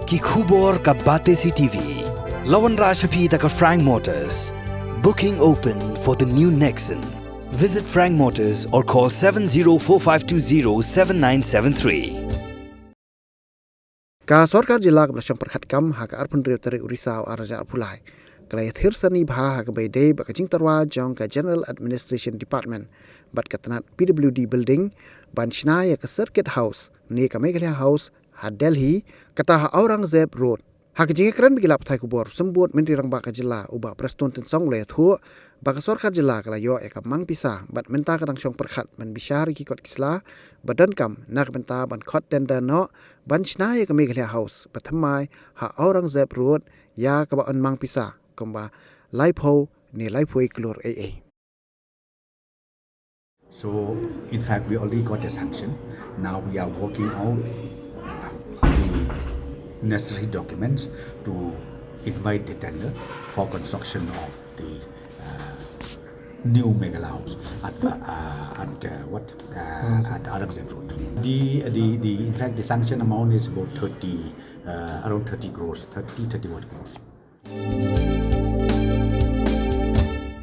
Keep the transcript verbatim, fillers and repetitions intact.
Ki khubor ka Batesi T V. La wanrah sha phi da ka Frank Motors. Booking open for the new Nexon. Visit Frank Motors or call seven zero four five two zero seven nine seven three. Ka sorkar jylla kaba la shong pyrkhat kam ha ka arphew hynriew tarik u Risaw ar hajar arphew lai ka la ïathir sani bha ha kaba ïadei bad ka jingtyrwa jong ka General Administration Department bad ka tnat P W D Building ban shna ïa ka Circuit House ne ka Meghalaya House ha Delhi, kata ha Aurangzeb Road. Ha ka jingïakren bad ki lad pathai khubor, u Symbud Myntri Rangbah ka jylla u Bah Prestone Tynsong u la ïathuh ba ka sorkar jylla ka la ïoh ïa ka mang pisa bad mynta ka dang shong pyrkhat ban bishar ïa ki kot ki sla ba donkam na ka bynta ban khot tender noh ban shna ïa ka Meghalaya House ba thymmai ha Aurangzeb Road, ïa kaba yn mang pisa kumba laiphew ne laiphew klur ei ei. So, in fact, we already got a sanction. Now we are working out the necessary documents to invite the tender for construction of the uh, new Meghalaya House at, uh, at uh, what? Uh, at Aurangzeb Road. The, the, the, in fact, the sanction amount is about thirty, uh, around thirty crores, thirty, thirty-one crores.